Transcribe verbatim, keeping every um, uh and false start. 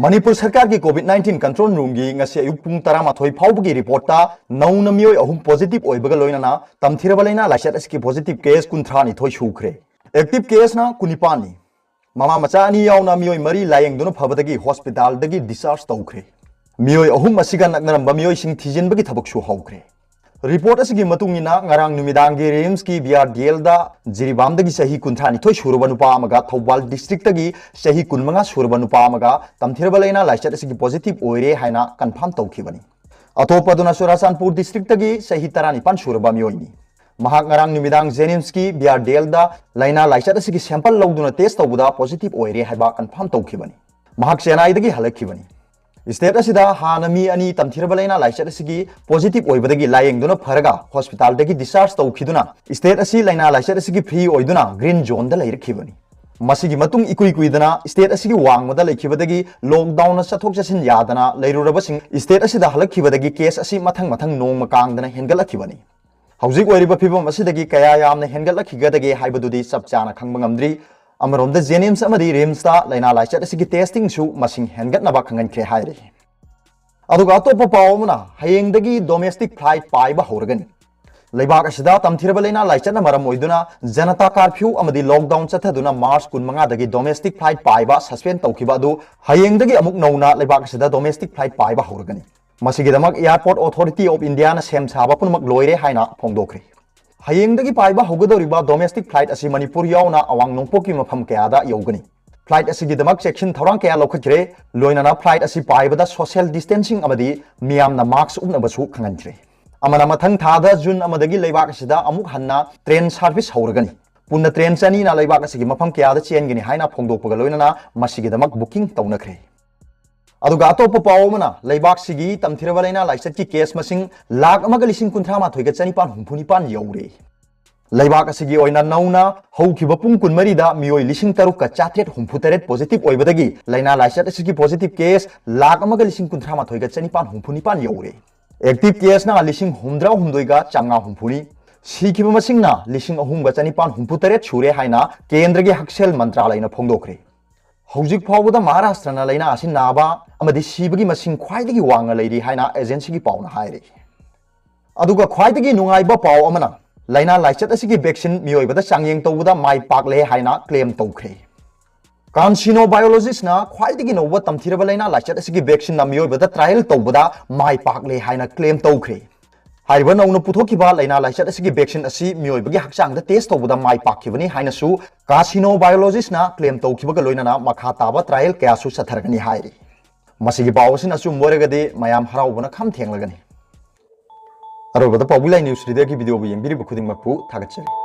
ꯃꯅꯤꯄꯨꯔ ꯁꯔꯀꯥꯔꯒꯤ COVID nineteen control roomꯒꯤ ꯉꯁꯤ ꯑꯌꯨꯛ ꯄꯨꯡ ꯇꯔꯥꯃꯥꯊꯣꯏ ꯐꯥꯎꯕꯒꯤ ꯔꯤꯄꯣꯔꯠꯇ ꯅꯧꯅ ꯃꯤꯑꯣꯏ ꯑꯍꯨꯝ ꯄꯣꯖꯤꯇꯤꯚ ꯑꯣꯏꯕꯒ ꯂꯣꯏꯅꯅ ꯇꯝꯊꯤꯔꯕ ꯂꯩꯅꯥ ꯂꯥꯏꯆꯠ ꯑꯁꯤꯒꯤ ꯄꯣꯖꯤꯇꯤꯚ ꯀꯦꯁ ꯀꯨꯟꯊ꯭ꯔꯥꯅꯤꯊꯣꯏ ꯁꯨꯈ꯭ꯔꯦ꯫ ꯑꯦꯛꯇꯤꯚ ꯀꯦꯁꯅ ꯀꯨꯟꯅꯤꯄꯥꯟꯅꯤ꯫ ꯃꯃꯥ ꯃꯆꯥ ꯑꯅꯤ ꯌꯥꯎꯅ ꯃꯤꯑꯣꯏ ꯃꯔꯤ ꯂꯥꯌꯦꯡꯗꯨꯅ ꯐꯕꯗꯒꯤ ꯍꯣꯁꯄꯤꯇꯥꯜꯗꯒꯤ ꯗꯤꯁꯆꯥꯔꯖ ꯇꯧꯈ꯭ꯔꯦ꯫ ꯃꯤꯑꯣꯏ ꯑꯍꯨꯝ ꯑꯁꯤꯒ ꯅꯛꯅꯔꯝꯕ ꯃꯤꯑꯣꯏꯁꯤꯡ ꯊꯤꯖꯤꯟꯕꯒꯤ ꯊꯕꯛꯁꯨ ꯍꯧꯈ꯭ꯔꯦ꯫ ꯔꯤꯄꯣꯔꯠ ꯑꯁꯤꯒꯤ ꯃꯇꯨꯡ ꯏꯟꯅ, ꯉꯔꯥꯡ ꯅꯨꯃꯤꯗꯥꯡꯒꯤ ꯔꯤꯝꯁꯀꯤ ꯕꯤ ꯑꯥꯔ ꯗꯤ ꯑꯦꯜꯗ ꯖꯤꯔꯤꯕꯥꯝꯗꯒꯤ ꯆꯍꯤ ꯀꯨꯟꯊ꯭ꯔꯥꯅꯤꯊꯣꯏ ꯁꯨꯔꯕ ꯅꯨꯄꯥ ꯑꯃꯒ ꯊꯧꯕꯥꯜ ꯗꯤꯁꯇ꯭ꯔꯤꯛꯇꯒꯤ ꯆꯍꯤ ꯀꯨꯟꯃꯉꯥ ꯁꯨꯔꯕ ꯅꯨꯄꯥ ꯑꯃꯒ ꯇꯝꯊꯤꯔꯕ ꯂꯩꯅꯥ ꯂꯥꯏꯆꯠ ꯑꯁꯤꯒꯤ ꯄꯣꯖꯤꯇꯤꯚ ꯑꯣꯏꯔꯦ ꯍꯥꯏꯅ ꯀꯟꯐꯥꯔꯝ ꯇꯧꯈꯤꯕꯅꯤ꯫ ꯑꯇꯣꯞꯄꯗꯨꯅ ꯆꯨꯔꯥꯆꯥꯟꯄꯨꯔ ꯗꯤꯁꯇ꯭ꯔꯤꯛꯇꯒꯤ ꯆꯍꯤ ꯇꯔꯥꯅꯤꯄꯥꯟ ꯁꯨꯔꯕ ꯃꯤꯑꯣꯏꯅꯤ꯫ ꯃꯍꯥꯛ ꯉꯔꯥꯡ ꯅꯨꯃꯤꯗꯥꯡ ꯖꯦꯅꯤꯝꯁꯀꯤ ꯕꯤ ꯑꯥꯔ ꯗꯤ ꯑꯦꯜꯗ ꯂꯩꯅꯥ ꯂꯥꯏꯆꯠ ꯑꯁꯤꯒꯤ ꯁꯦꯝꯄꯜ ꯂꯧꯗꯨꯅ ꯇꯦꯁ ꯇꯧꯕꯗ ꯄꯣꯖꯤꯇꯤꯚ ꯑꯣꯏꯔꯦ ꯍꯥꯏꯕ ꯀꯟꯐꯥꯔꯝ ꯇꯧꯈꯤꯕꯅꯤ꯫ ꯃꯍꯥꯛ ꯆꯦꯟꯅꯥꯏꯗꯒꯤ ꯍꯜꯂꯛꯈꯤꯕꯅꯤ꯫ ꯁ꯭ꯇꯦꯠ ꯑꯁꯤꯗ ꯍꯥꯟꯅ ꯃꯤ ꯑꯅꯤ ꯇꯝꯊꯤꯔꯕ ꯂꯩꯅꯥ ꯂꯥꯏꯆꯠ ꯑꯁꯤꯒꯤ ꯄꯣꯖꯤꯇꯤꯚ ꯑꯣꯏꯕꯗꯒꯤ ꯂꯥꯌꯦꯡꯗꯨꯅ ꯐꯔꯒ ꯍꯣꯁꯄꯤꯇꯥꯜꯗꯒꯤ ꯗꯤꯁꯆꯥꯔꯖ ꯇꯧꯈꯤꯗꯨꯅ, ꯁ꯭ꯇꯦꯠ ꯑꯁꯤ ꯂꯩꯅꯥ ꯂꯥꯏꯆꯠ ꯑꯁꯤꯒꯤ ꯐ꯭ꯔꯤ ꯑꯣꯏꯗꯨꯅ ꯒ꯭ꯔꯤꯟ ꯖꯣꯟꯗ ꯂꯩꯔꯛꯈꯤꯕꯅꯤ꯫ ꯃꯁꯤꯒꯤ ꯃꯇꯨꯡ ꯏꯀꯨꯏ ꯀꯨꯏꯗꯅ ꯁ꯭ꯇꯦꯠ ꯑꯁꯤꯒꯤ ꯋꯥꯡꯃꯗ ꯂꯩꯈꯤꯕꯗꯒꯤ ꯂꯣꯛꯗꯥꯎꯟꯅ ꯆꯠꯊꯣꯛ ꯆꯠꯁꯤꯟ ꯌꯥꯗꯅ ꯂꯩꯔꯨꯔꯕꯁꯤꯡ ꯁ꯭ꯇꯦꯠ ꯑꯁꯤꯗ ꯍꯜꯂꯛꯈꯤꯕꯗꯒꯤ ꯀꯦꯁ ꯑꯁꯤ ꯃꯊꯪ ꯃꯊꯪ ꯅꯣꯡꯃ ꯀꯥꯡꯗꯅ ꯍꯦꯟꯒꯠꯂꯛꯈꯤꯕꯅꯤ꯫ ꯍꯧꯖꯤꯛ ꯑꯣꯏꯔꯤꯕ ꯐꯤꯕꯝ ꯑꯁꯤꯗꯒꯤ ꯀꯌꯥ ꯌꯥꯝꯅ ꯍꯦꯟꯒꯠꯂꯛꯈꯤꯒꯗꯒꯦ ꯍꯥꯏꯕꯗꯨꯗꯤ ꯆꯞ ꯆꯥꯅ ꯈꯪꯕ ꯉꯝꯗ꯭ꯔꯤ꯫ ꯑꯃꯔꯣꯝꯗ ꯖꯦꯅꯤꯝꯁ ꯑꯃꯗꯤ ꯔꯤꯝꯁꯇ ꯂꯩꯅꯥ ꯂꯥꯏꯆꯠ ꯑꯁꯤꯒꯤ ꯇꯦꯁꯇꯤꯡꯁꯨ ꯃꯁꯤꯡ ꯍꯦꯟꯒꯠꯅꯕ ꯈꯪꯍꯟꯈ꯭ꯔꯦ ꯍꯥꯏꯔꯤ꯫ ꯑꯗꯨꯒ ꯑꯇꯣꯞꯄ ꯄꯥꯎ ꯑꯃꯅ, ꯍꯌꯦꯡꯗꯒꯤ ꯗꯣꯃꯦꯁꯇꯤꯛ ꯐ꯭ꯂꯥꯏꯠ ꯄꯥꯏꯕ ꯍꯧꯔꯒꯅꯤ꯫ ꯂꯩꯕꯥꯛ ꯑꯁꯤꯗ ꯇꯝꯊꯤꯔꯕ ꯂꯩꯅꯥ ꯂꯥꯏꯆꯠꯅ ꯃꯔꯝ ꯑꯣꯏꯗꯨꯅ ꯖꯅꯇꯥ ꯀꯥꯔꯐ꯭ꯌꯨ ꯑꯃꯗꯤ ꯂꯣꯛꯗꯥꯎꯟ ꯆꯠꯊꯗꯨꯅ ꯃꯥꯔꯆ ꯀꯨꯟꯃꯉꯥꯗꯒꯤ ꯗꯣꯃꯦꯁꯇꯤꯛ ꯐ꯭ꯂꯥꯏꯠ ꯄꯥꯏꯕ ꯁꯁꯄꯦꯟ ꯇꯧꯈꯤꯕ ꯑꯗꯨ ꯍꯌꯦꯡꯗꯒꯤ ꯑꯃꯨꯛ ꯅꯧꯅ ꯂꯩꯕꯥꯛ ꯑꯁꯤꯗ ꯗꯣꯃꯦꯁꯇꯤꯛ ꯐ꯭ꯂꯥꯏꯠ ꯄꯥꯏꯕ ꯍꯧꯔꯒꯅꯤ꯫ ꯃꯁꯤꯒꯤꯗꯃꯛ Airport Authority of Indiaꯅ ꯁꯦꯝ ꯁꯥꯕ ꯄꯨꯝꯅꯃꯛ ꯂꯣꯏꯔꯦ ꯍꯥꯏꯅ ꯐꯣꯡꯗꯣꯛꯈ꯭ꯔꯦ꯫ ꯍꯌꯦꯡꯗꯒꯤ ꯄꯥꯏꯕ ꯍꯧꯒꯗꯧꯔꯤꯕ ꯗꯣꯃꯦꯁꯇꯤꯛ ꯐ꯭ꯂꯥꯏꯠ ꯑꯁꯤ ꯃꯅꯤꯄꯨꯔ ꯌꯥꯎꯅ ꯑꯋꯥꯡ ꯅꯣꯡꯄꯣꯛꯀꯤ ꯃꯐꯝ ꯀꯌꯥꯗ ꯌꯧꯒꯅꯤ꯫ ꯐ꯭ꯂꯥꯏꯠ ꯑꯁꯤꯒꯤꯗꯃꯛ ꯆꯦꯛꯁꯤꯟ ꯊꯧꯔꯥꯡ ꯀꯌꯥ ꯂꯧꯈꯠꯈ꯭ꯔꯦ, ꯂꯣꯏꯅꯅ ꯐ꯭ꯂꯥꯏꯠ ꯑꯁꯤ ꯄꯥꯏꯕꯗ ꯁꯣꯁꯤꯌꯦꯜ ꯗꯤꯁꯇꯦꯟꯁꯤꯡ ꯑꯃꯗꯤ ꯃꯤꯌꯥꯝꯅ ꯃꯥꯁꯛ ꯎꯞꯅꯕꯁꯨ ꯈꯪꯍꯟꯈ꯭ꯔꯦ꯫ ꯑꯃꯅ ꯃꯊꯪ ꯊꯥꯗ ꯖꯨꯟ ꯑꯃꯗꯒꯤ ꯂꯩꯕꯥꯛ ꯑꯁꯤꯗ ꯑꯃꯨꯛ ꯍꯟꯅ ꯇ꯭ꯔꯦꯟ ꯁꯥꯔꯚꯤꯁ ꯍꯧꯔꯒꯅꯤ꯫ ꯄꯨꯟꯅ ꯇ꯭ꯔꯦꯟ ꯆꯅꯤꯅ ꯂꯩꯕꯥꯛ ꯑꯁꯤꯒꯤ ꯃꯐꯝ ꯀꯌꯥꯗ ꯆꯦꯟꯒꯅꯤ ꯍꯥꯏꯅ ꯐꯣꯡꯗꯣꯛꯄꯒ ꯂꯣꯏꯅꯅ ꯃꯁꯤꯒꯤꯗꯃꯛ ꯕꯨꯀꯤꯡ ꯇꯧꯅꯈ꯭ꯔꯦ꯫ ꯑꯗꯨꯒ ꯑꯇꯣꯞꯄ ꯄꯥꯎ ꯑꯃꯅ, ꯂꯩꯕꯥꯛꯁꯤꯒꯤ ꯇꯝꯊꯤꯔꯕ ꯂꯩꯅꯥ ꯂꯥꯏꯆꯠꯀꯤ ꯀꯦꯁ ꯃꯁꯤꯡ ꯂꯥꯈ ꯑꯃꯒ ꯂꯤꯁꯤꯡ ꯀꯨꯟꯊ꯭ꯔꯥ ꯃꯥꯊꯣꯏꯒ ꯆꯅꯤꯄꯥꯟ ꯍꯨꯝꯐꯨ ꯅꯤꯄꯥꯟ ꯌꯧꯔꯦ꯫ ꯂꯩꯕꯥꯛ ꯑꯁꯤꯒꯤ ꯑꯣꯏꯅ ꯅꯧꯅ ꯍꯧꯈꯤꯕ ꯄꯨꯡ ꯀꯨꯟꯃꯔꯤꯗ ꯃꯤꯑꯣꯏ ꯂꯤꯁꯤꯡ ꯇꯔꯨꯛꯀ ꯆꯥꯇ꯭ꯔꯦꯠ ꯍꯨꯝꯐꯨ ꯇꯔꯦꯠ ꯄꯣꯖꯤꯇꯤꯚ ꯑꯣꯏꯕꯗꯒꯤ ꯂꯩꯅꯥ ꯂꯥꯏꯆꯠ ꯑꯁꯤꯒꯤ ꯄꯣꯖꯤꯇꯤꯚ ꯀꯦꯁ ꯂꯥꯈ ꯑꯃꯒ ꯂꯤꯁꯤꯡ ꯀꯨꯟꯊ꯭ꯔꯥ ꯃꯥꯊꯣꯏꯒ ꯆꯅꯤꯄꯥꯟ ꯍꯨꯝꯐꯨ ꯅꯤꯄꯥꯟ ꯌꯧꯔꯦ꯫ ꯑꯦꯛꯇꯤꯚ ꯀꯦꯁꯅ ꯂꯤꯁꯤꯡ ꯍꯨꯝꯗ꯭ꯔꯥ ꯍꯨꯝꯗꯣꯏꯒ ꯆꯥꯝꯃꯉꯥ ꯍꯨꯝꯐꯨꯅꯤ꯫ ꯁꯤꯈꯤꯕ ꯃꯁꯤꯡꯅ ꯂꯤꯁꯤꯡ ꯑꯍꯨꯝꯒ ꯆꯅꯤꯄꯥꯟ ꯍꯨꯝꯐꯨ ꯇꯔꯦꯠ ꯁꯨꯔꯦ ꯍꯥꯏꯅ ꯀꯦꯟꯗ꯭ꯔꯒꯤ ꯍꯛꯁꯦꯜ ꯃꯟꯇ꯭ꯔꯥꯂꯌꯅ ꯐꯣꯡꯗꯣꯛꯈ꯭ꯔꯦ꯫ ꯍꯧꯖꯤꯛ ꯐꯥꯎꯕꯗ ꯃꯍꯥꯔꯥꯁꯇ꯭ꯔꯅ ꯂꯥꯏꯅꯥ ꯑꯁꯤ ꯅꯥꯕ ꯑꯃꯗꯤ ꯁꯤꯕꯒꯤ ꯃꯁꯤꯡ ꯈ꯭ꯋꯥꯏꯗꯒꯤ ꯋꯥꯡꯅ ꯂꯩꯔꯤ ꯍꯥꯏꯅ ꯑꯦꯖꯦꯟꯁꯤꯒꯤ ꯄꯥꯎꯅ ꯍꯥꯏꯔꯤ꯫ ꯑꯗꯨꯒ ꯈ꯭ꯋꯥꯏꯗꯒꯤ ꯅꯨꯡꯉꯥꯏꯕ ꯄꯥꯎ ꯑꯃꯅ, ꯂꯥꯏꯅꯥ ꯂꯥꯏꯆꯠ ꯑꯁꯤꯒꯤ ꯚꯦꯛꯁꯤꯟ ꯃꯤꯑꯣꯏꯕꯗ ꯆꯥꯡꯌꯦꯡ ꯇꯧꯕꯗ ꯃꯥꯏ ꯄꯥꯛꯂꯦ ꯍꯥꯏꯅ ꯀ꯭ꯂꯦꯝ ꯇꯧꯈ꯭ꯔꯦ꯫ ꯀꯥꯟꯁꯤꯅꯣ ꯕꯥꯏꯑꯣꯂꯣꯖꯤꯁꯅ ꯈ꯭ꯋꯥꯏꯗꯒꯤ ꯅꯧꯕ ꯇꯝꯊꯤꯔꯕ ꯂꯥꯏꯅꯥ ꯂꯥꯏꯆꯠ ꯑꯁꯤꯒꯤ ꯚꯦꯛꯁꯤꯟꯅ ꯃꯤꯑꯣꯏꯕꯗ ꯇ꯭ꯔꯥꯏꯌꯦꯜ ꯇꯧꯕꯗ ꯃꯥꯏ ꯄꯥꯛꯂꯦ ꯍꯥꯏꯅ ꯀ꯭ꯂꯦꯝ ꯇꯧꯈ꯭ꯔꯦ꯫ ꯍꯥꯏꯔꯤꯕ ꯅꯧꯅ ꯄꯨꯊꯣꯛꯈꯤꯕ ꯂꯥꯏꯅꯥ ꯂꯥꯏꯆꯠ ꯑꯁꯤꯒꯤ ꯚꯦꯛꯁꯤꯟ ꯑꯁꯤ ꯃꯤꯑꯣꯏꯕꯒꯤ ꯍꯛꯆꯥꯡꯗ ꯇꯦꯁ ꯇꯧꯕꯗ ꯃꯥꯏ ꯄꯥꯛꯈꯤꯕꯅꯤ ꯍꯥꯏꯅꯁꯨ ꯀꯥꯁꯤꯅꯣ ꯕꯥꯏꯑꯣꯂꯣꯖꯤꯁꯅ ꯀ꯭ꯂꯦꯝ ꯇꯧꯈꯤꯕꯒ ꯂꯣꯏꯅꯅ ꯃꯈꯥ ꯇꯥꯕ ꯇ꯭ꯔꯥꯏꯌꯦꯜ ꯀꯌꯥꯁꯨ ꯆꯠꯊꯔꯒꯅꯤ ꯍꯥꯏꯔꯤ꯫ ꯃꯁꯤꯒꯤ ꯄꯥꯎ ꯑꯁꯤꯅ ꯑꯆꯨꯝꯕ ꯑꯣꯏꯔꯒꯗꯤ ꯃꯌꯥꯝ ꯍꯔꯥꯎꯕꯅ ꯈꯝ ꯊꯦꯡꯂꯒꯅꯤ꯫ ꯑꯔꯣꯏꯕꯗ ꯄꯥꯎꯕꯤ ꯂꯥꯏ ꯅ꯭ꯌꯨꯁ ꯔꯤꯗꯔꯒꯤ ꯚꯤꯗꯤꯑꯣꯕꯨ ꯌꯦꯡꯕꯤꯔꯤꯕ ꯈꯨꯗꯤꯡꯃꯛꯄꯨ ꯊꯥꯒꯠꯆꯔꯤ꯫